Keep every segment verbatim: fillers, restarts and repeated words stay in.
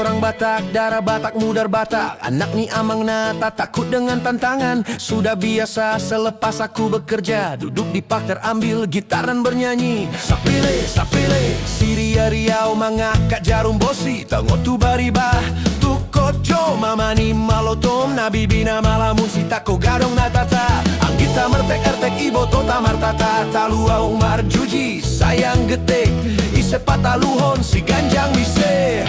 Orang Batak, darah Batak, mudar Batak, anak ni amang na tak takut dengan tantangan. Sudah biasa selepas aku bekerja, duduk di parter ambil gitar dan bernyanyi. Sapele, sapele, si Ria Riau mangangkat jarum bosi, tangon tu bariba. Tukot jo mamani malotom, na bibina malamun, sitako gadong na tata. Anggita mertek-ertek, ibotota martata, talu au marjuji, sayang getek, ise pataluhon si ganjang ise.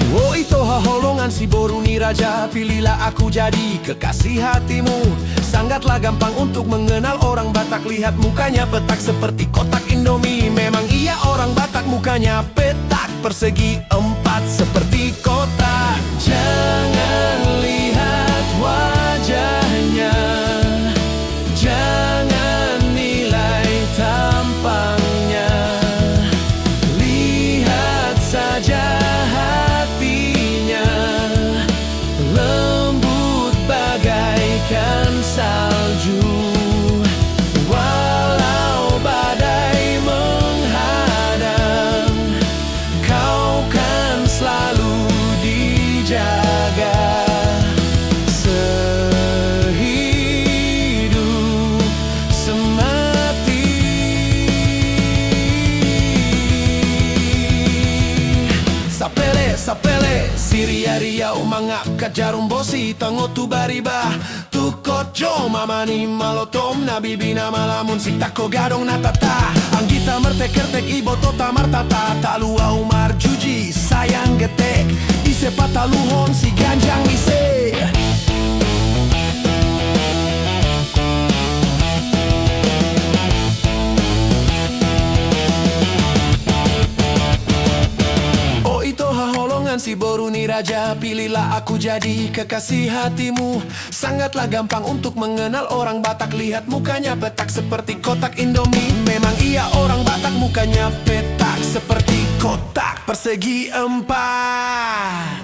O ito haholongan si boru ni raja, pilihlah aku jadi kekasih hatimu. Sangatlah gampang untuk mengenal orang Batak, lihat mukanya petak seperti kotak Indomie. Memang iya orang Batak, mukanya petak persegi empat seperti kotak. Jangan lihat wajahnya, jangan nilai tampangnya, lihat saja hatinya, lembut bagaikan salju. Walau badai menghadang, kau kan selalu dijaga. Sehidup semati. Sapele, sapele, si Ria Riau mangangkat jarum bosi, tangon tu bariba. Tukot jo mamani malotom, na bibina malamun, sitako gadong na tata. Anggita mertek-ertek, ibotota martata, talu au marjuji, sayang getek, ise pataluhon si ganjang ise. O ito haholongan si boru ni raja, pilihlah aku jadi kekasih hatimu. Sangatlah gampang untuk mengenal orang Batak, lihat mukanya petak seperti kotak Indomie. Memang iya orang Batak, mukanya petak seperti kotak persegi empat.